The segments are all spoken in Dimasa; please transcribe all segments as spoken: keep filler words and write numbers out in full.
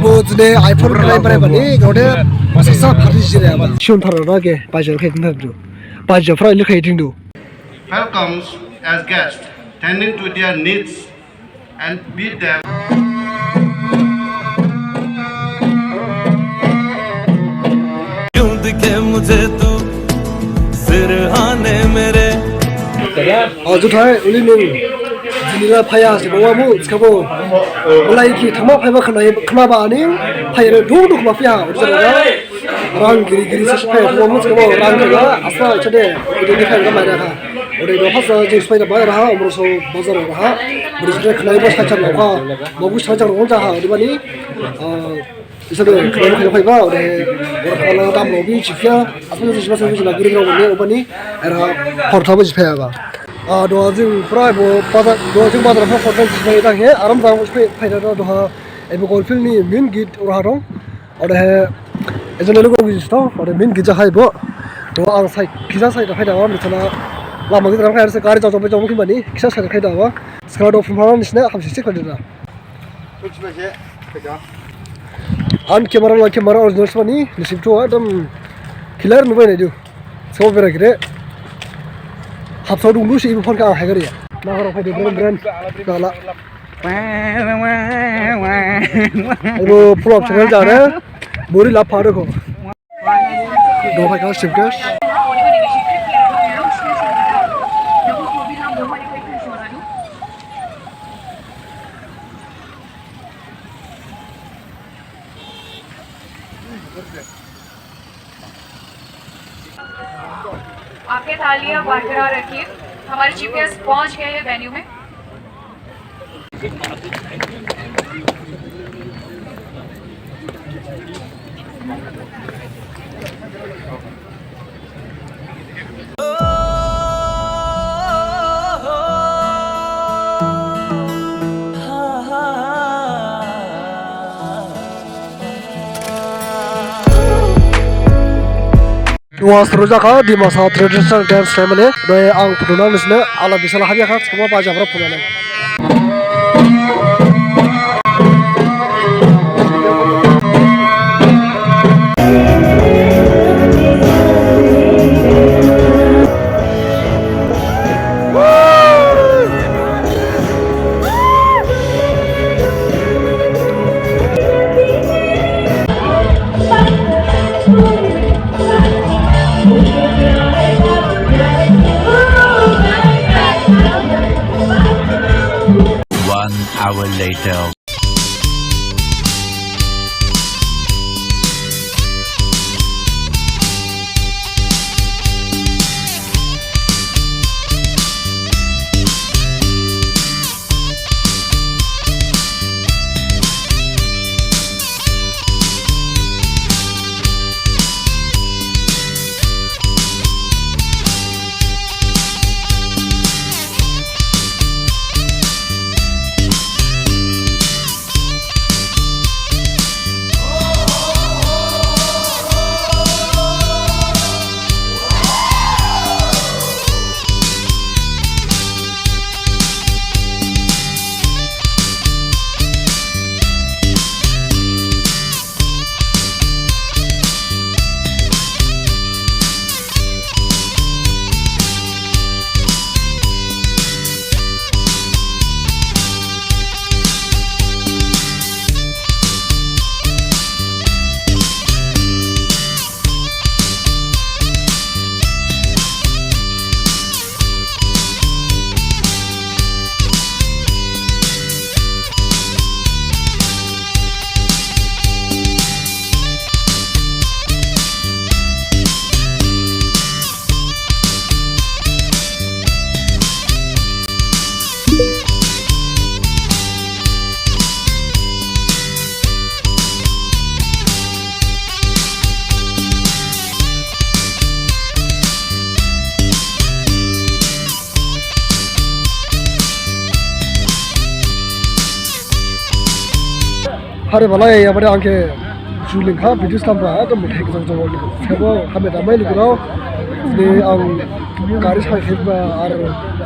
Bo jine iPhone khlai brai bani, gode sasa pharti jire aba. Siun thar na ke, bajar khai thar du. Bajar fry le khai thing du. Welcomes as guests, tending to their needs and meet them. क्यों दिखे मुझे तू सिरहाने मेरे। O, juthai, uli ning. Jini la phaya se bawa mu, skabo. Mulai ki thama phaiba khna, khna ba ani, phaya re dung dung ma phaya, uli jara. Rang giri giri se phaya, thama mu skabo, rang giri, asa chade, uli ni phaya ma ra ha. Uli do phasa jing phaya ba ra ha, Umrangso bazar ra ha. Uli jara khna ba sa char la ha, ma bu sa char la ha, uli bani. Ah, Isa de, kena kena phaiba, ode, ode kena dam lobi, chipya, asal de chipya, sampai sila giri giri bani, obani, era, hor thaba chipya ba. Ah, doa jing pura bo, bazar, doa jing bazar pura hor thaba chipya itang he, aram jang phai, phai da doa, ebo Goldfield ni main gate ora dong, ode he, ejan lelo ko gate to, ode main gate ja hai bo, doa ang sai, kisa sai da phai da, misala, lama gate rang khai se gari jauh jauh jauh mungkin bani, kisa sai da phai da ba, sekarang doa pun pun ni sini, ham sisik phai da. An camera la camera original sibani, nisip tu adam clear nubai naidu. Sabo bera gire. Hapsao dungdu si ibu phone kha ang haigari ya. Nahar phaidu brand brand. Kala. Ibu vlog channel jare. Buri la phado ko. Doa phai kha sip guys. आपके थालियाँ बरकरार रखिए। हमारे chief guest पहुंच गए हैं वेन्यू में। Duha suru jakha Dimasa traditional dance family. Doi ang phununang nisine ala bisala habya kha suma baja bra phununang. One hour later. Hare balai, abade angkhe juling kha, video slam ba, ekdom muthai khe jang jang. Sebo hame damai lugurao. Ni ang gari sai khe ba, ar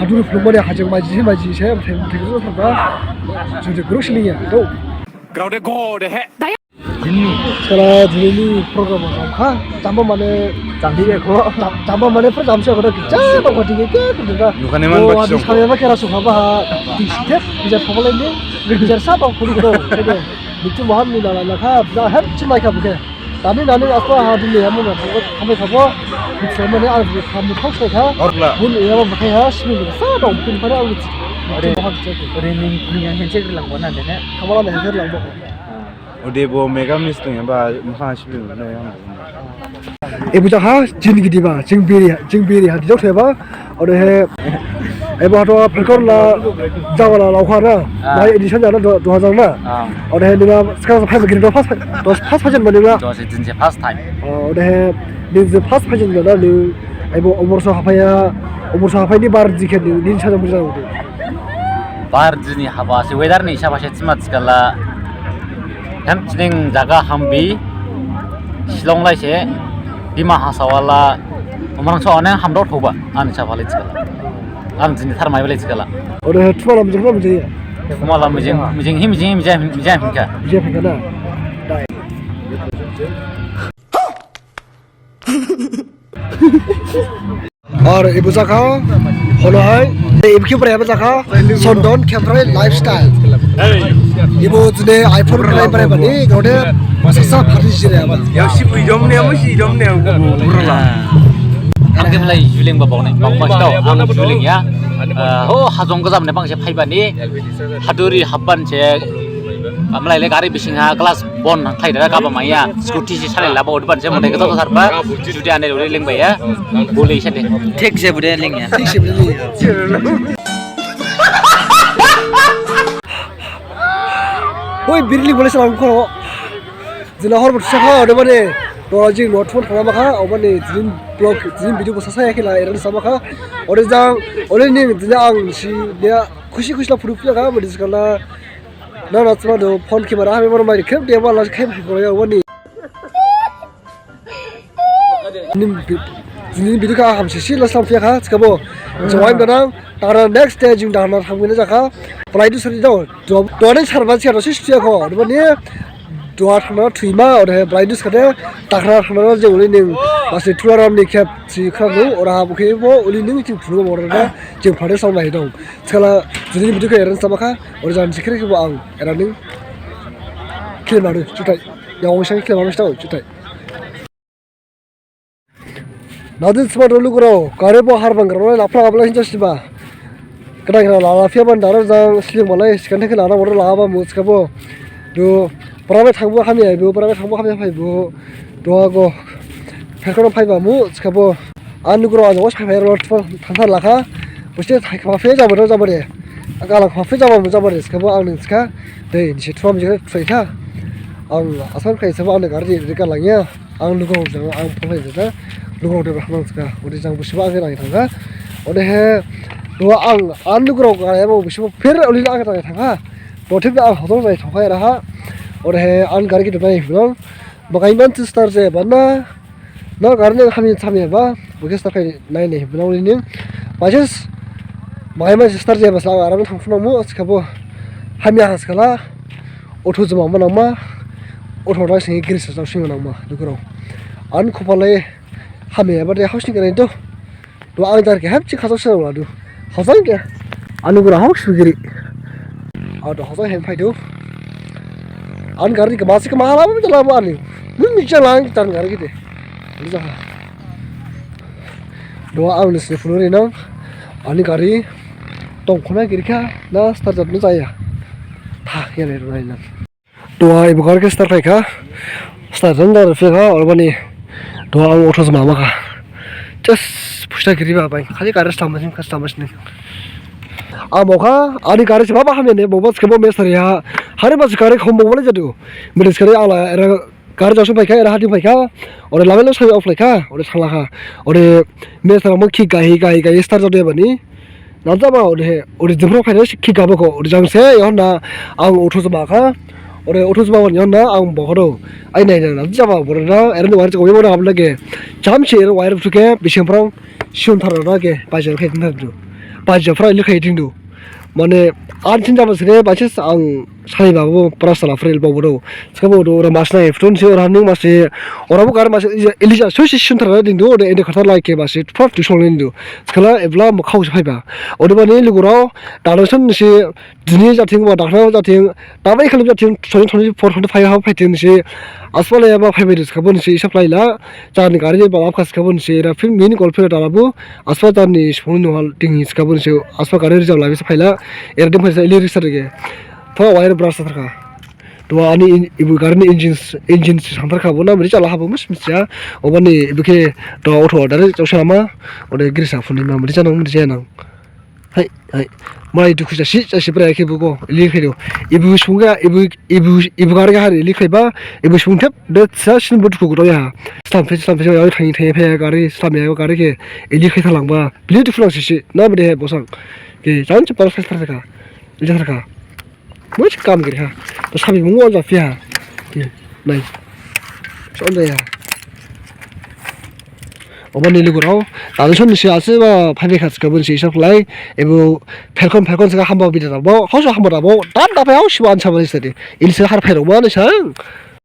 hadur phlung mane hajeng maji, maji se, muthai, muthai khe jang ba. Judi guruk siling ya, to. Grao de go de he. Sala dini ni program ha kha, jamba mane, jamba mane pro jamsi kha, kisa dong kha, dini ke, kisa. Nukhane man. Oh, bak adi song. Samya ba kera sukha ba ha, di step, bisa thapa lai ni, bisa sa dong kha, kede. Bitu maham ni lala kha, bisa hem chimai kha, bike. Tani nani aswa ha dini ham na, thamai kha bo, bisa mane, adi kha, mutho kha. Orla. Bun iya ba, bike ha, sini sa dong, pin pada, adi. Ore, ore ning, ning yang handshake lang bo na, dene. Kamala me handshake lang bo. Ode bo mega mis dong ya ba, mukha sibri ne ya. Ebo jakha, jing gidi ba, jing biri, jing biri ha, dijok theba, ode he, ebo hato phelkor la, jawala laukha na, ah, na edition jana do, do hajar na. Ah. Ode he nila, sekarang sampai begini do first, do first pajan ba nila. Do se din se first time. Oh, ode he, din se first pajan jana ni, ebo umur so hapaya, umur so hapai ni bar jikhe ni, din saja mujana ode. Bar jini haba se weather ni hisab se thima thikhala. Hem jini jaga hambi, Shillong lai se, Dima Hasao la, Umrangso ane hamdao thoba, ani hisab lai thikhala. Ang jini tharmai lai thikhala. Ode thumala mijing, thumala mijing ya. Thumala mijing, mijing hi mijing, mijing, mijing hi ka. Mijing hi ka na. Dai. Ar ebo jakha, hono hai, ebo khe brai ebo jakha, Sondon Khemprai Lifestyle. Ebo jini iPhone brai brai bani, gode, sasa party jire ebo. Yao si bui dom ne, amo si dom ne, amo bura la. Ang khe belai juling ba baonai, baong ba sitao, ang juling ya. Eh, ho, hajong gajam ne bangse phaibani, haduri habban se, amlai le gari bising ha glass bon khlai dada kaba maya, scooty si salai laba odban se, mane kata sarba, judi ane lori leng baya, bole isa de. Thik se bude leng ya. Thik se bude leng ya. Oi, birli bole salam kho. Jina hor bot sakha, ode mane, to jing not phone thana makha, o mane, jin blog, jin video bo sasa ya khela, eran sama kha, ode jang, ode ni, jina ang si, dia, khusi khusi la phuru phuru kha, mane, skala, Na, na, tsma do, phone camera, ha, memang mai, khem, dia, wala, khem, khem, ya, wani. Nim, bi-, nim, bidu ka, ham, si, si, la, sam, fia, kha, tskabo. So, waim, danang, tara, next day, jing, dana, ham, gini, jakha, play, du, sari, do, do, do, ning, sarba, sia, do, si, sia, kho, do, ni, do, thana, thui, ma, or, he, play, du, skade, takra, thana, je, uli, ning, masi, thula, ram, ni, khep, si, kha, do, or, ha, bu, khe, bo, uli, ning, jing, phuru, bo, ra, jing, phare, sam, lai, dong. Skala, jini, bidu, ka, eran, sama, kha, Ori jan sikri kibo ang, era ning. Kile maru, jutai. Ya, ong sang kile maru, jutai. Nadin sima dolu kuro, kare bo har bang kuro, lapla apla hinja siba. Kena kena lala fia ban daro jang, sling malai, sikan theke lana moro laba mu, sikabo. Do, prabe thangbo hamya, bo, prabe thangbo hamya phaibo. Do ago. Pherkono phaiba mu, sikabo. Ani gro ajo, sai phai ro, thangthar lakha. Buste thai kha fe jabo, jabo de. Aga la kha fe jabo, jabo de. Sikabo ang ning sikha. Dei, nisi thuam jikha, thuai kha. Ang asal khai sabo ang gari de ka langya. Ang lugo jang, ang phai de. Lugo de hamang sikha. Ode jang busiba ang lang thangkha. Ode he, do ang, ani gro gari abo busiba pher oli la ang thangkha. Bo thip ang hotor jai thangkha era ha. Ode he, ang gari ki de nai bilang. Makai man sister je bana. Na gari ning hamya hamya ba, bo khe start khai nai nai, bina uli ning. By chance, makai man sister je ba sa, aram thang phunang mu, sikabo. Hamya ha sikala, auto jama ma nang ma, auto da sing giri sa jao sing nang ma, dukuro. An khopalai, hamya ba de house ni gari do. Do ang jar khe hep chi khajak sa la do. Hajang khe. Ani gura hok sugiri. Ado hajang hem phai do. An gari khe masi khe mahala ba jala ba ani. Nun ni jala ang tan gari khe de. Ani jaha. Do ang ni se phunu ri nang. Ani gari tong khona giri kha na start jat nu jaya. Tha ya le rai nang. Duha ebo gari khe start khlaikha, start jang da rifle kha, odebani duha ang auto jama ma kha. Just phusta giri ba bai, khali gari slam basing, slam basing. Ang bo kha, ani gari se baba hamya ne, bo ba sikhe bo mestari ha, hari ba se gari khom bo lai jadu. Mede sikhe ala era gari jasu bai kha, era hadi bai kha, ore lamelo sai off lai kha, ore thangla kha, ore mestari mo khi gahi, gahi, gahi start jadu bani. Najaba ode, ode jemphra phaida si khigabo kho, ode jangse, yahon na ang auto jama kha, ode auto jama wan yahon na ang bo kho do. Ai nai na, najaba bo na, era ni wire chakwe bo na, abla ge, jamse era wire thuke, bising phrang, siun thar na ge, bajar khai thar du. Bajar phrang ili khai thing du. Mane, an chin jaba sire, basis ang sani babo, prasa la frel babo do. Skabo do, ora mas nai, front se, ora ning mas se, ora bo gar mas se, Elija, so si shun thara ding do, de, ende kata lai ke mas se, prop tu shong ning do. Skala, ebla, mo khau se phaiba. Ode bani, lugurao, dana son se, dini jathing, wa dakna jathing, dabai khalib jathing, twenty twenty-four, twenty-five ha phaiting se, asfala ya ba phaibai do, skabo se, isap lai la, jani gari ba lap kha skabo se, ra film mini golf dala bo, aspa jani sipung ni hal ting skabo se, aspa gari rijab lai se phaila, era dim phaisa ili risa dege. Tho wire brush tharkha. To ani in-, ibu gari ni engine, engine si tharkha bo na mri chala habo mus mus ya. Obani ibu khe to auto dare chausa ma, ode grisa phuni ma mri chanang mri chanang. Hai, hai. Mai dukhu jasi, jasi brai khe bugo, ili khe do. Ibu sunga, ibu, ibu, ibu gari ga hari ili khe ba, ibu sung thep, de sa sin bu dukhu gudo ya. Slam phe, slam phe, ya thang, thang phe gari, slam ya gari khe, ili khe thalang ba. Bili dukhu lang sisi, na bede he bosang. Ke, jan che para sa thar ka. Ili thar ka. Much kam giri ha. To sabi mungu on ja phi ha. Ke, nai. Son ja ya. Obani lugurao, dani son ni se ase ba phaibai kha skabo se isap lai, ebo phelkon phelkon se hamba bida dabo, hausa hamba dabo, dan dabai hausi ba ansa bani sadi. Ili se har phairok ma ni sang.